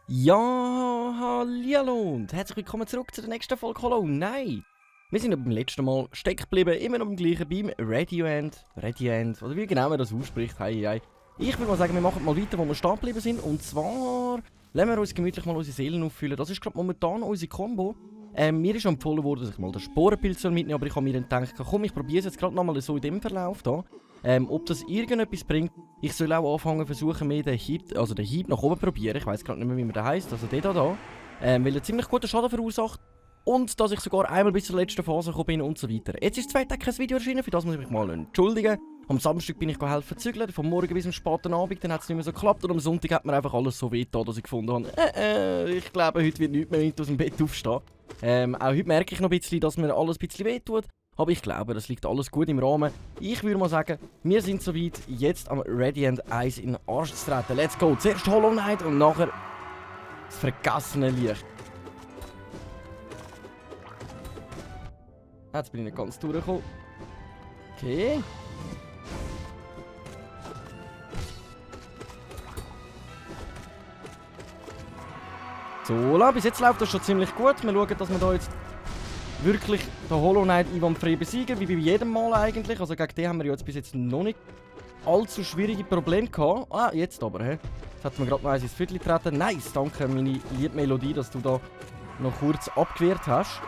Ja, hallihallo und herzlich willkommen zurück zu der nächsten Folge Hollow Knight. Wir sind beim letzten Mal stecken geblieben, immer noch beim gleichen, beim Radiant, oder wie genau man das ausspricht, hei. Ich würde mal sagen, wir machen mal weiter, wo wir stehen geblieben sind, und zwar lassen wir uns gemütlich mal unsere Seelen auffüllen. Das ist gerade momentan unsere Combo. Mir ist empfohlen worden, dass ich mal den Sporenpilz mitnehme, aber ich habe mir dann gedacht, komm, ich probiere es jetzt gerade nochmal so in dem Verlauf da. Ob das irgendetwas bringt. Ich soll auch anfangen, versuchen, mehr den Hieb nach oben zu probieren. Ich weiß gerade nicht mehr, wie man den heisst, also der da. Weil er ziemlich guten Schaden verursacht. Und dass ich sogar einmal bis zur letzten Phase gekommen bin und so weiter. Jetzt ist 2 Tage kein Video erschienen, für das muss ich mich mal entschuldigen. Am Samstag bin ich helfen zügeln, vom Morgen bis zum späten Abend, dann hat es nicht mehr so geklappt. Und am Sonntag hat mir einfach alles so weh dass ich gefunden habe, ich glaube, heute wird nichts mehr mit aus dem Bett aufstehen. Auch heute merke ich noch ein bisschen, dass mir alles ein bisschen weh tut. Aber ich glaube, das liegt alles gut im Rahmen. Ich würde mal sagen, wir sind soweit, jetzt am Radiant 1 in den Arsch zu treten. Let's go! Zuerst Hollow Knight und nachher das vergessene Licht. Jetzt bin ich nicht ganz durchgekommen. Okay. So, bis jetzt läuft das schon ziemlich gut. Wir schauen, dass wir da jetzt wirklich den Hollow Knight einwandfrei besiegen, wie bei jedem Mal eigentlich. Also gegen den haben wir ja jetzt bis jetzt noch nicht allzu schwierige Probleme gehabt. Ah, jetzt aber, hä? Jetzt hat mir gerade noch eins ins Viertel getreten. Nice, danke meine liebe Melodie, dass du da noch kurz abgewehrt hast.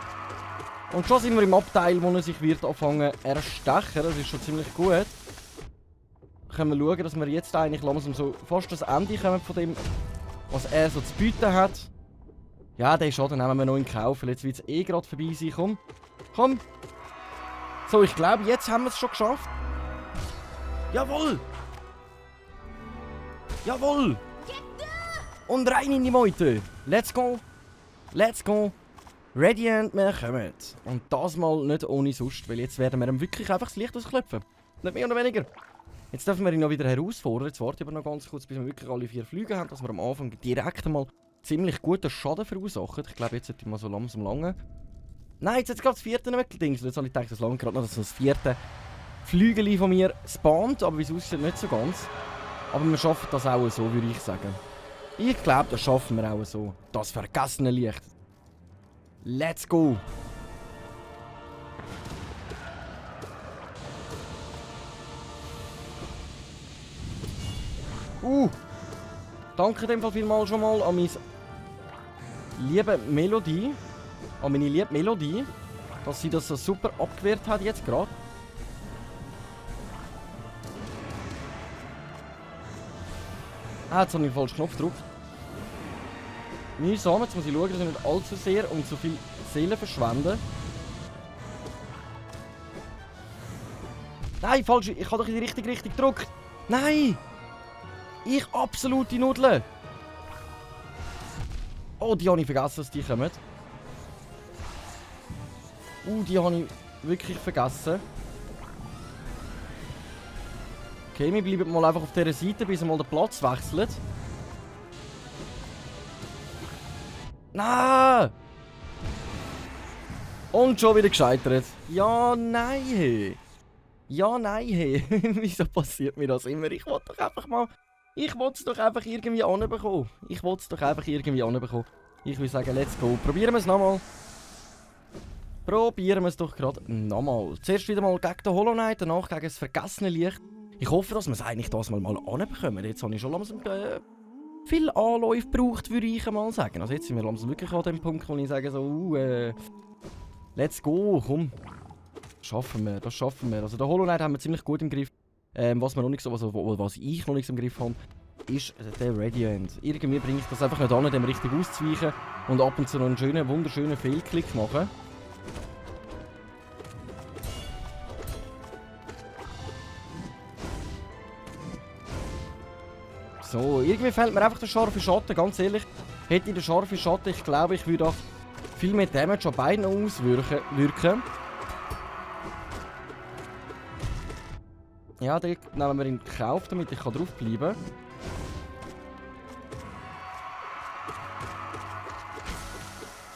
Und schon sind wir im Abteil, wo er sich wird anfangen erstechen. Das ist schon ziemlich gut. Können wir schauen, dass wir jetzt eigentlich langsam so fast das Ende kommen von dem, was er so zu bieten hat. Ja, den Schaden nehmen wir noch in Kauf, weil jetzt wird es eh gerade vorbei sein. Komm. Komm. So, ich glaube, jetzt haben wir es schon geschafft. Jawohl. Jawohl. Und rein in die Meute. Let's go. Let's go. Radiant, wir kommen. Und das mal nicht ohne sonst, weil jetzt werden wir ihm wirklich einfach das Licht ausklopfen. Nicht mehr oder weniger. Jetzt dürfen wir ihn noch wieder herausfordern. Jetzt warte ich aber noch ganz kurz, bis wir wirklich alle 4 Flüge haben, dass wir am Anfang direkt mal ziemlich guten Schaden verursachen. Ich glaube, jetzt sollte ich mal so langsam lange. Nein, jetzt gerade das 4. Dings. Jetzt habe ich gedacht, das lange gerade noch, dass das 4. Flügel von mir spawnt, aber wie es aussieht, nicht so ganz. Aber wir schaffen das auch so, würde ich sagen. Ich glaube, das schaffen wir auch so. Das vergessene Licht. Let's go! Danke in dem Fall vielmals schon mal an meine liebe Melodie. An meine liebe Melodie, dass sie das so super abgewehrt hat jetzt gerade. Jetzt habe ich den falschen Knopf gedrückt. Mühsam, jetzt muss ich schauen, dass ich nicht allzu sehr und so viel Seelen verschwende. Nein, falsch, ich habe doch in die richtige Richtung gedrückt. Nein! Ich absolute Nudeln! Oh, die habe ich vergessen, dass die kommen. Die habe ich wirklich vergessen. Okay, wir bleiben mal einfach auf dieser Seite, bis er mal den Platz wechselt. Nein! Und schon wieder gescheitert. Ja, nein, hey. Ja, nein, hey. Wieso passiert mir das immer? Ich wollte doch einfach mal... Ich wollte es doch einfach irgendwie anbekommen. Ich will sagen, let's go. Probieren wir es nochmal. Probieren wir es doch gerade nochmal. Zuerst wieder mal gegen den Hollow Knight, danach gegen das vergessene Licht. Ich hoffe, dass wir es eigentlich das mal anbekommen. Jetzt habe ich schon langsam viel Anläufe gebraucht, würde ich mal sagen. Also jetzt sind wir langsam wirklich an dem Punkt, wo ich sage so, let's go, komm. Das schaffen wir. Also den Hollow Knight haben wir ziemlich gut im Griff. Was ich noch nicht so im Griff habe, ist der Radiant. Irgendwie bringe ich das einfach nicht an, dem richtig auszuweichen und ab und zu noch einen schönen, wunderschönen Fehlklick machen. So, irgendwie fehlt mir einfach der scharfe Schatten, ganz ehrlich. Hätte ich den scharfen Schatten, ich glaube, ich würde auch viel mehr Damage an beiden auswirken. Ja, den nehmen wir in Kauf, damit ich draufbleiben kann.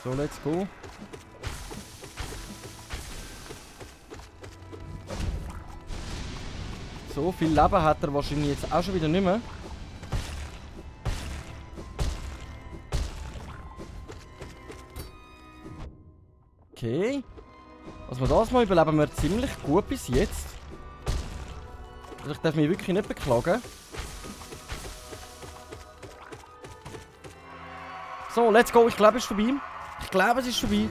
So, let's go. So viel Leben hat er wahrscheinlich jetzt auch schon wieder nicht mehr. Okay. Also das mal überleben wir ziemlich gut bis jetzt. Also ich darf mich wirklich nicht beklagen. So, let's go. Ich glaube, es ist vorbei. Ich glaube, es ist vorbei.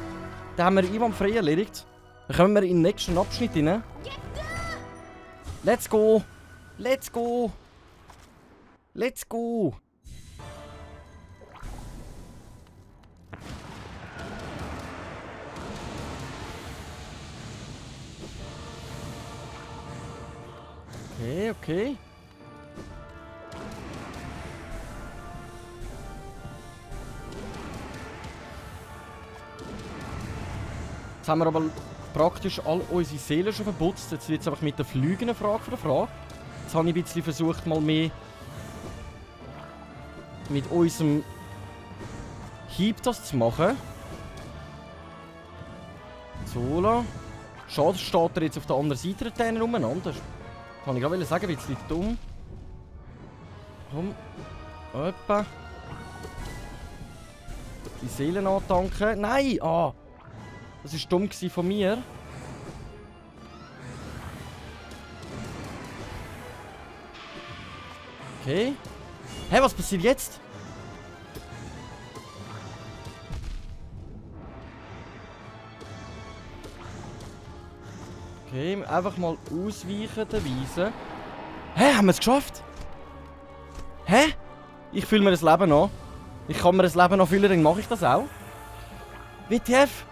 Dann haben wir Ivan frei erledigt. Dann kommen wir in den nächsten Abschnitt rein. Let's go. Let's go. Let's go. Okay, okay. Jetzt haben wir aber praktisch all unsere Seelen schon verputzt. Jetzt wird es einfach mit der Flüge eine Frage von der Frage. Jetzt habe ich ein bisschen versucht, mal mehr mit unserem Hieb das zu machen. So, la. Schade, steht er jetzt auf der anderen Seite der Täne umeinander. Das kann ich gerade sagen, ein bisschen dumm. Komm. Etwa. Die Seelen antanken. Nein! Ah! Das war dumm von mir. Okay. Hä, was passiert jetzt? Okay, einfach mal ausweichen, der Wiese. Hä, haben wir es geschafft? Hä? Ich fülle mir das Leben an. Ich kann mir das Leben noch füllen, dann mache ich das auch. WTF?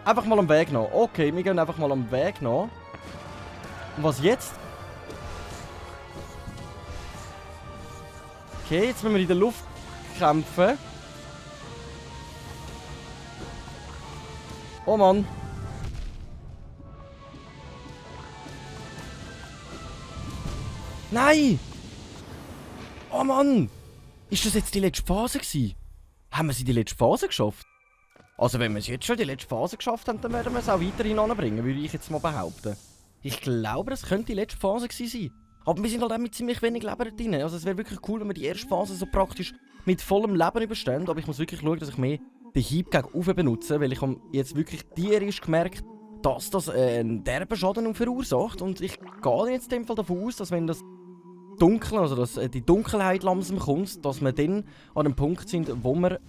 Einfach mal am Weg nach. Okay, wir gehen einfach mal am Weg nach. Und was jetzt? Okay, jetzt müssen wir in der Luft kämpfen. Oh Mann. Nein! Oh Mann! Ist das jetzt die letzte Phase gewesen? Haben wir sie die letzte Phase geschafft? Also wenn wir es jetzt schon die letzte Phase geschafft haben, dann werden wir es auch weiterhin anbringen, würde ich jetzt mal behaupten. Ich glaube, das könnte die letzte Phase gewesen sein. Aber wir sind halt auch mit ziemlich wenig Leben drin. Also es wäre wirklich cool, wenn wir die erste Phase so praktisch mit vollem Leben überstehen. Aber ich muss wirklich schauen, dass ich mehr den Hieb gegen Uwe benutze, weil ich habe jetzt wirklich tierisch gemerkt, dass das einen derben Schaden verursacht. Und ich gehe jetzt in dem Fall davon aus, dass wenn das Dunkel, also dass die Dunkelheit langsam kommt, dass wir dann an einem Punkt sind, wo wir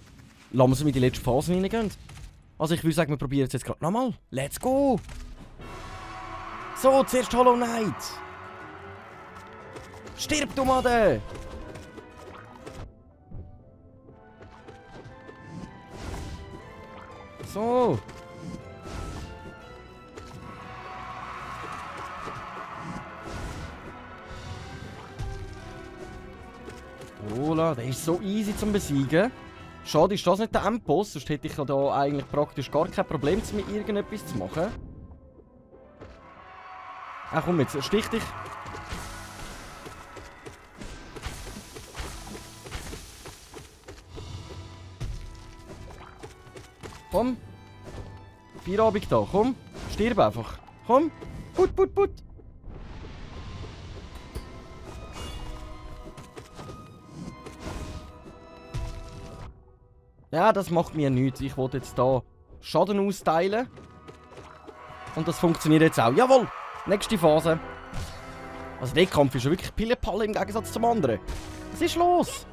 langsam in die letzte Phase hineingehen. Also ich würde sagen, wir probieren es jetzt gerade nochmal. Let's go! So, zuerst Hollow Knight! Stirb, du Made! So! Ola, der ist so easy zum Besiegen. Schade ist das nicht der Endboss, sonst hätte ich ja da eigentlich praktisch gar kein Problem, mit irgendetwas zu machen. Ach komm jetzt, stich dich. Komm. Feierabend da, komm. Stirb einfach. Komm. Put, put, put. Ja, das macht mir nichts. Ich wollte jetzt hier Schaden austeilen. Und das funktioniert jetzt auch. Jawohl! Nächste Phase. Also der Kampf ist ja wirklich Pillepalle im Gegensatz zum anderen. Was ist los?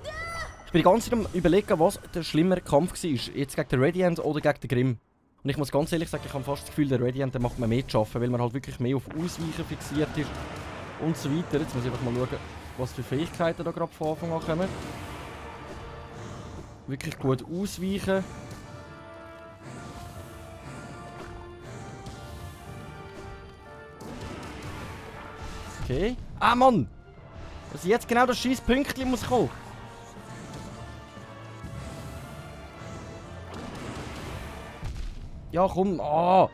Ich bin die ganze Zeit am überlegen, was der schlimmere Kampf war. Jetzt gegen den Radiant oder gegen den Grimm. Und ich muss ganz ehrlich sagen, ich habe fast das Gefühl, der Radiant der macht mir mehr zu arbeiten, weil man halt wirklich mehr auf Ausweichen fixiert ist. Und so weiter. Jetzt muss ich einfach mal schauen, was für Fähigkeiten da gerade von Anfang an kommen. Wirklich gut ausweichen. Okay. Ah, Mann! Dass jetzt genau das scheiß Pünktchen muss kommen. Ja, komm. Ah!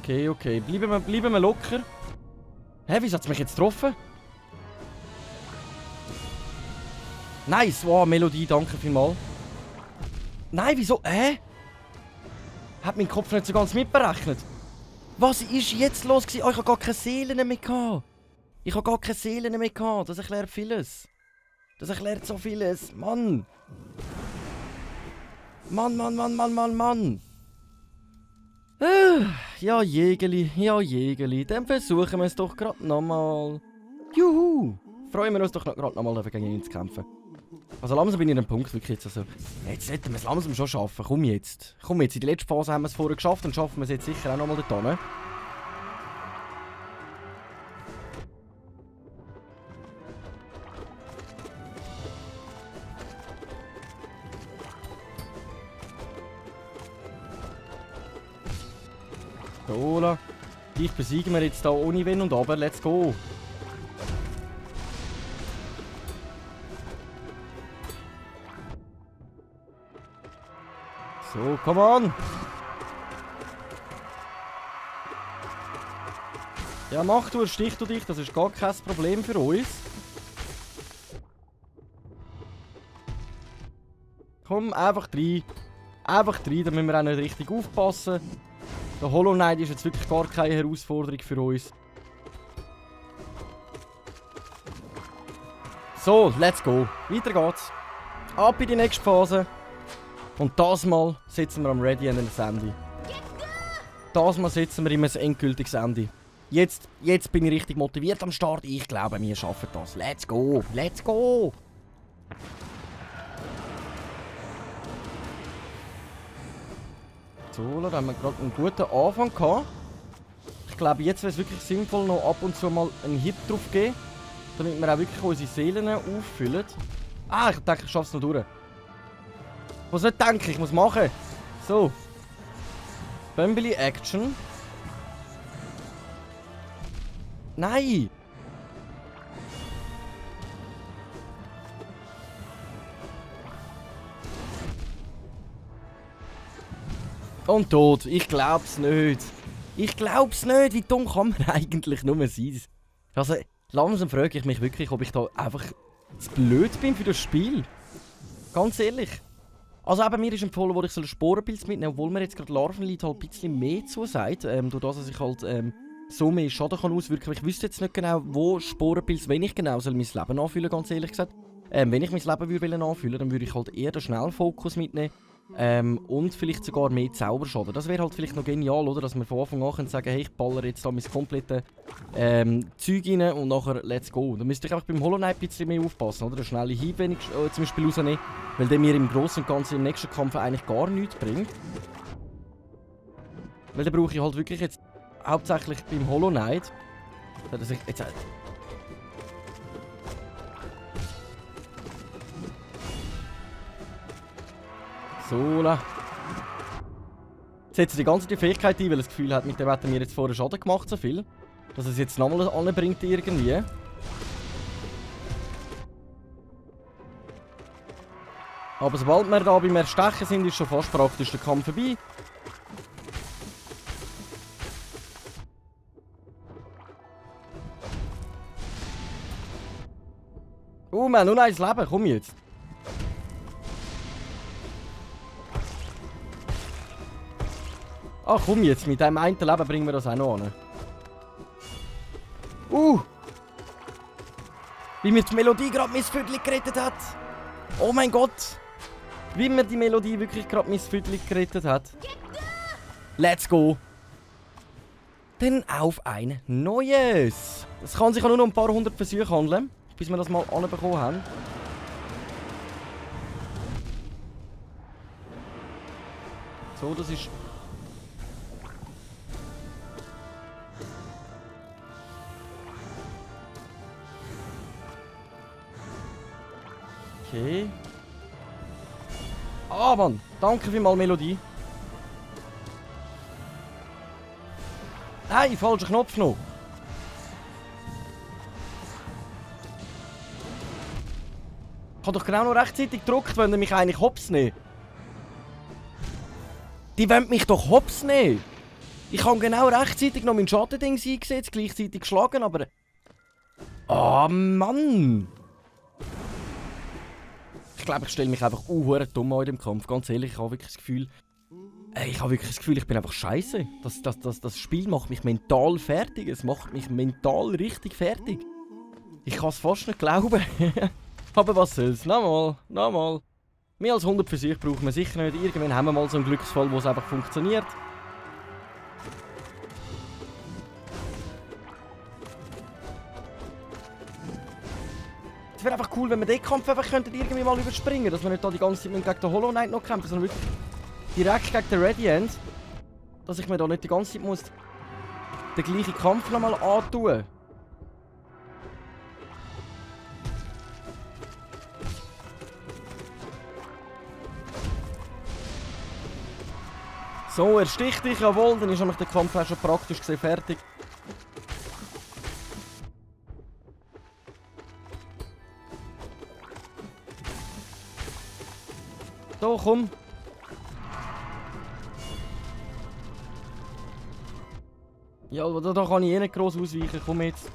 Okay, okay. Bleiben wir locker. Hä, wieso hat es mich jetzt getroffen? Nice! Wow, Melodie, danke vielmals. Nein, wieso? Hat mein Kopf nicht so ganz mitberechnet. Was ist jetzt los gewesen? Oh, ich habe gar keine Seelen mehr gehabt. Ich habe gar keine Seelen mehr gehabt. Das erklärt vieles. Das erklärt so vieles. Mann. Mann. Ja, Jägeli. Dann versuchen wir es doch gerade nochmal. Juhu. Freuen wir uns doch gerade nochmal, gegen ihn zu kämpfen. Also langsam bin ich an dem Punkt wirklich jetzt also... Jetzt sollten wir es langsam schon schaffen. Komm jetzt. In der letzten Phase haben wir es vorher geschafft und schaffen wir es jetzt sicher auch nochmal dort hin. So, dich besiegen wir jetzt hier ohne Wenn und Aber. Let's go. So, come on! Ja, mach du, stich du dich, das ist gar kein Problem für uns. Komm, einfach rein. Einfach rein, da müssen wir auch nicht richtig aufpassen. Der Hollow Knight ist jetzt wirklich gar keine Herausforderung für uns. So, let's go. Weiter geht's. Ab in die nächste Phase. Und das Mal setzen wir am Ready End ein Ende. Das Mal setzen wir ihm ein endgültiges Ende. Jetzt bin ich richtig motiviert am Start. Ich glaube, wir schaffen das. Let's go! Let's go! So, da haben wir gerade einen guten Anfang gehabt. Ich glaube, jetzt wäre es wirklich sinnvoll, noch ab und zu mal einen Hit drauf zu geben. Damit wir auch wirklich unsere Seelen auffüllen. Ah, ich denke, ich schaffe es noch durch. Ich muss nicht denken, ich muss machen. So. Bömbeli Action. Nein! Und tot. Ich glaub's nicht. Ich glaub's nicht. Wie dumm kann man eigentlich nur sein? Also, langsam frage ich mich wirklich, ob ich da einfach zu blöd bin für das Spiel. Ganz ehrlich. Also eben, mir ist empfohlen, wo ich einen Sporenpilz mitnehmen soll, obwohl mir jetzt gerade Larvenlied halt ein bisschen mehr zusagt. Durch das, dass ich halt so mehr Schaden kann auswirken kann. Ich wüsste jetzt nicht genau, wo Sporenpilz, wenn ich genau soll mein Leben anfühlen, ganz ehrlich gesagt. Wenn ich mein Leben würde anfühlen, dann würde ich halt eher den Schnellfokus mitnehmen. Und vielleicht sogar mehr Zauberschaden. Das wäre halt vielleicht noch genial, oder? Dass wir von Anfang an sagen, hey, ich baller jetzt da mein komplettes Zeug rein und nachher let's go. Da müsste ich einfach beim Hollow Knight ein bisschen mehr aufpassen, oder? Den schnellen Hieb, wenn ich zum Beispiel rausnehme, weil der mir im Großen und Ganzen im nächsten Kampf eigentlich gar nichts bringt. Weil den brauche ich halt wirklich jetzt hauptsächlich beim Hollow Knight. Dass ich jetzt... So, setzt die ganze Fähigkeit ein, weil er das Gefühl hat, mit dem hat er mir jetzt vorher Schaden gemacht, so viel. Dass er es jetzt nochmal anbringt irgendwie. Aber sobald wir da beim Erstechen sind, ist schon fast praktisch der Kampf vorbei. Oh, wir haben nur ein Leben, komm jetzt. Ach komm jetzt, mit dem einen Leben bringen wir das auch noch an. Wie mir die Melodie gerade mein Viertel gerettet hat. Oh mein Gott. Wie mir die Melodie wirklich gerade mein Viertel gerettet hat. Let's go. Dann auf ein neues. Es kann sich auch nur noch ein paar hundert Versuche handeln, bis wir das mal anbekommen haben. So, das ist... Okay. Ah, Mann. Danke vielmals, Melodie. Nein, falscher Knopf noch. Ich habe doch genau noch rechtzeitig gedrückt, wenn er mich eigentlich hops nimmt. Die wollen mich doch hops nehmen. Ich habe genau rechtzeitig noch mein Schadending eingesetzt, gleichzeitig geschlagen, aber... Ah, Mann. Ich glaube, ich stelle mich einfach dumm an in dem Kampf. Ganz ehrlich, ich habe wirklich das Gefühl... ich bin einfach scheiße. Das Spiel macht mich mental fertig. Es macht mich mental richtig fertig. Ich kann es fast nicht glauben. Aber was soll's? Nochmal. Mehr als 100 Versuche brauchen wir sicher nicht. Irgendwann haben wir mal so einen Glücksfall, wo es einfach funktioniert. Es wäre einfach cool, wenn wir den Kampf einfach irgendwie mal überspringen könnten. Dass wir nicht da die ganze Zeit gegen den Hollow Knight noch kämpfen, sondern wirklich direkt gegen den Radiant. Dass ich mir da nicht die ganze Zeit muss den gleichen Kampf nochmal antun. So, er sticht dich, jawohl, dann ist nämlich der Kampf auch schon praktisch gesehen fertig. So, komm. Ja, da kann ich eh nicht gross ausweichen, komm jetzt.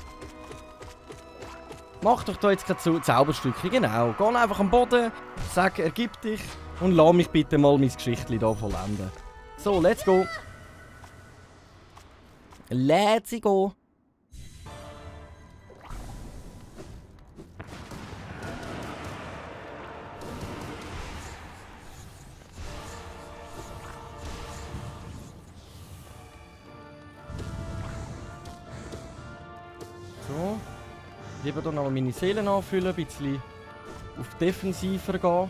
Mach doch da jetzt kein Zauberstückchen, genau. Geh einfach am Boden, sag, ergib dich und lass mich bitte mal mein Geschichtchen hier vollenden. So, let's go. Let's go. So. Lieber dann noch meine Seelen anfüllen, ein bisschen auf Defensiver gehen.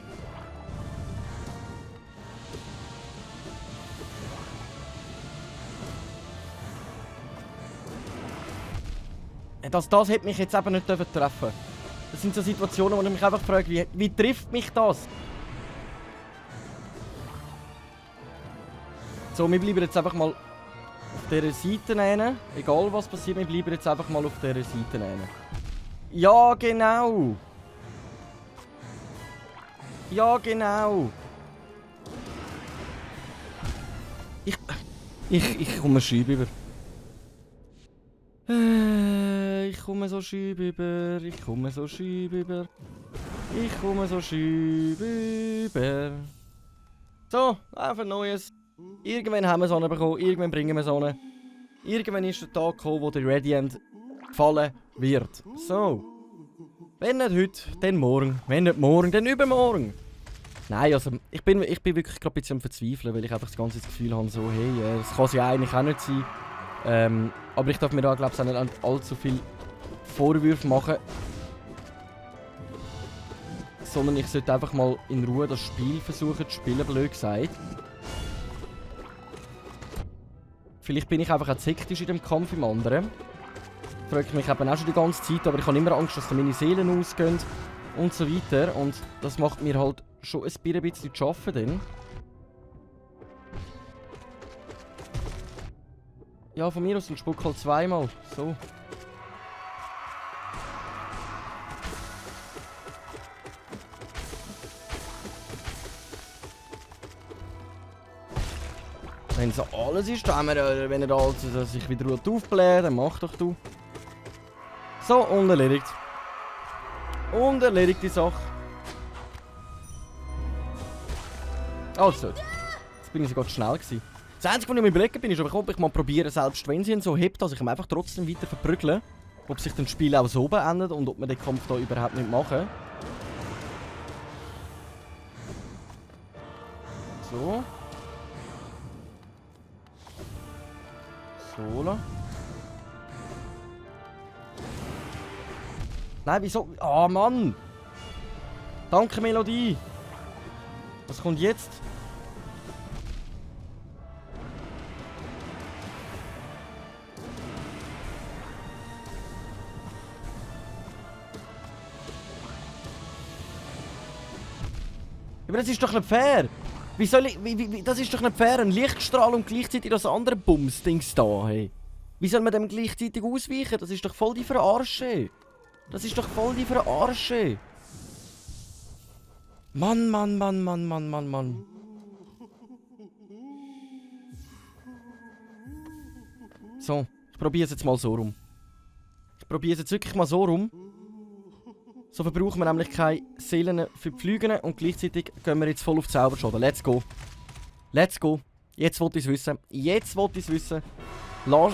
Das hätte mich jetzt eben nicht treffen dürfen. Das sind so Situationen, wo ich mich einfach frage, wie trifft mich das? So, wir bleiben jetzt einfach mal auf dieser Seite rein. Egal was passiert, wir bleiben jetzt einfach mal auf dieser Seite rein. Ja, genau! Ja, genau! Ich komme schüb über. Ich komme so schüb über. So, einfach Neues. Irgendwann haben wir Sonne bekommen, irgendwann bringen wir Sonne. Irgendwann ist der Tag gekommen, wo der Radiant fallen wird. So. Wenn nicht heute, dann morgen. Wenn nicht morgen, dann übermorgen. Nein, also ich bin wirklich gerade ein bisschen am Verzweifeln, weil ich einfach das ganze Gefühl habe, so, hey, das kann es ja eigentlich auch nicht sein. Aber ich darf mir da, glaube ich, auch nicht allzu viel Vorwürfe machen. Sondern ich sollte einfach mal in Ruhe das Spiel versuchen zu spielen, blöd gesagt. Vielleicht bin ich einfach auch zu hektisch in dem Kampf im anderen. Frage ich mich eben auch schon die ganze Zeit, aber ich habe immer Angst, dass meine Seelen ausgehen und so weiter. Und das macht mir halt schon ein bisschen zu arbeiten dann. Ja, von mir aus ein Spuck halt zweimal. So. Wenn so alles ist, dann wenn er also sich wieder aufbläht, dann mach doch du. So, unerledigt. Unerledigt die Sache. Also, jetzt bin ich sogar zu schnell gewesen. Das Einzige, was ich mir überlegen bin, ist, ob ich mal probieren, selbst wenn sie ihn so hebt, dass ich ihn einfach trotzdem weiter verprügle. Ob sich das Spiel auch so beendet und ob wir den Kampf da überhaupt nicht machen. So. So. Nein, wieso? Ah, Mann! Danke, Melodie! Was kommt jetzt? Aber das ist doch nicht fair! Wie soll ich... das ist doch nicht fair! Ein Lichtstrahl und gleichzeitig das andere Bums-Dings da, hey! Wie soll man dem gleichzeitig ausweichen? Das ist doch voll die Verarsche! Das ist doch voll die Verarsche! Mann, Mann, Mann, Mann, Mann, Mann, Mann. So, ich probiere es jetzt mal so rum. Ich probiere es jetzt wirklich mal so rum. So verbrauchen wir nämlich keine Seelen für die Flüge und gleichzeitig gehen wir jetzt voll auf Zauberschaden. Let's go. Let's go. Jetzt wollte ich es wissen. Jetzt wollte ich es wissen.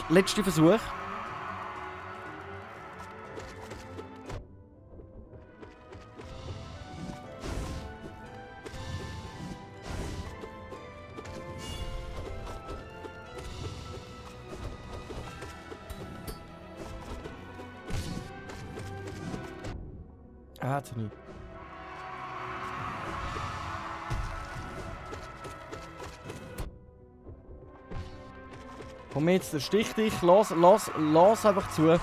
Letzter Versuch. Hat's nicht. Komm jetzt, stich dich, lass einfach zu.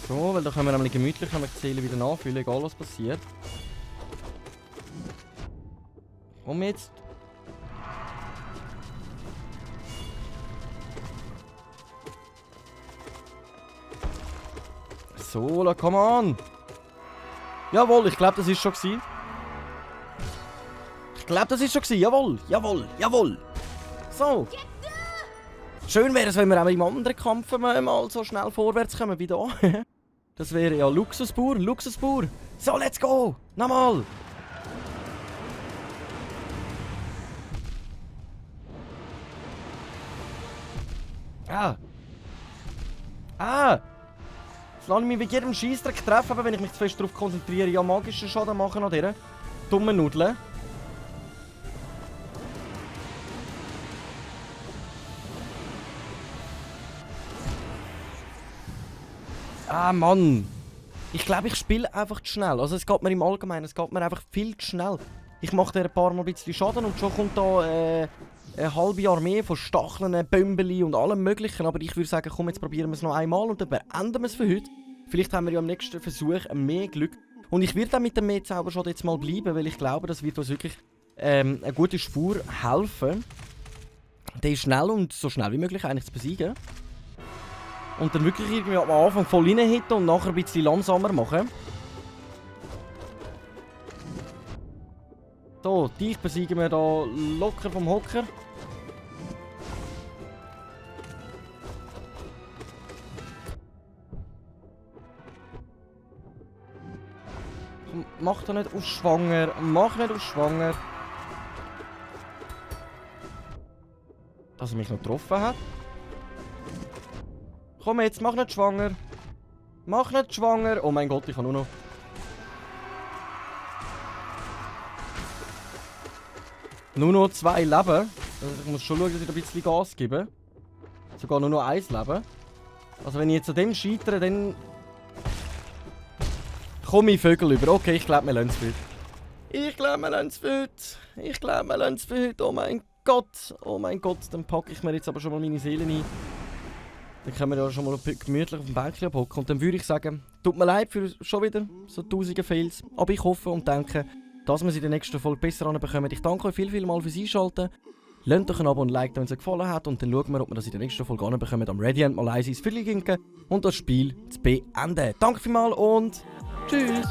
So, weil da können wir nämlich gemütlich die Seele wieder nachfüllen, egal was passiert. Komm jetzt. So, come on! Jawohl, ich glaube, das ist schon gewesen. Ich glaube, das ist schon gewesen. Jawohl, jawohl, jawohl! So! Schön wäre es, wenn wir auch im anderen Kampf mal so schnell vorwärts kommen wie hier. Das wäre ja Luxusbauer, Luxusbauer! So, let's go! Nochmal! Ah! Jetzt lasse ich mich bei jedem Scheissdreck treffen, aber wenn ich mich zu fest darauf konzentriere, ja magischen Schaden machen an dieser dummen Nudeln. Ah, Mann! Ich glaube, ich spiele einfach zu schnell. Also es geht mir im Allgemeinen, es geht mir einfach viel zu schnell. Ich mache dir ein paar Mal ein bisschen Schaden und schon kommt da eine halbe Armee von Stacheln, Bömbeli und allem möglichen. Aber ich würde sagen, komm, jetzt probieren wir es noch einmal und dann beenden wir es für heute. Vielleicht haben wir ja am nächsten Versuch mehr Glück. Und ich werde auch mit dem Zauberschaden jetzt mal bleiben, weil ich glaube, das wird uns wirklich eine gute Spur helfen. Den ist schnell und so schnell wie möglich eigentlich zu besiegen. Und dann wirklich irgendwie am Anfang voll reinhitten und nachher ein bisschen langsamer machen. So, dich besiegen wir da locker vom Hocker. Mach doch nicht auf schwanger. Mach nicht auf schwanger. Dass er mich noch getroffen hat. Komm jetzt, mach nicht schwanger. Mach nicht schwanger. Oh mein Gott, ich habe nur noch... Nur noch 2 Leben. Also ich muss schon schauen, dass ich ein bisschen Gas gebe. Sogar nur noch 1 Leben. Also wenn ich jetzt an dem scheitere, dann... komme ich Vögel über. Okay, ich glaube, wir lassen es für heute. Ich glaube, wir lassen es für heute. Ich glaube, wir lassen es für heute. Oh mein Gott. Oh mein Gott. Dann packe ich mir jetzt aber schon mal meine Seele ein. Dann können wir ja schon mal gemütlich auf dem Bänkchen abhocken. Und dann würde ich sagen, tut mir leid für schon wieder so tausende Fails. Aber ich hoffe und denke, dass wir sie in der nächsten Folge besser anbekommen. Ich danke euch viel mal fürs Einschalten. Lasst euch ein Abo und ein Like, wenn es euch gefallen hat. Und dann schauen wir, ob wir das in der nächsten Folge anbekommen. Am Radiant mal eins ins Viertel ginken und das Spiel zu beenden. Danke vielmals und tschüss!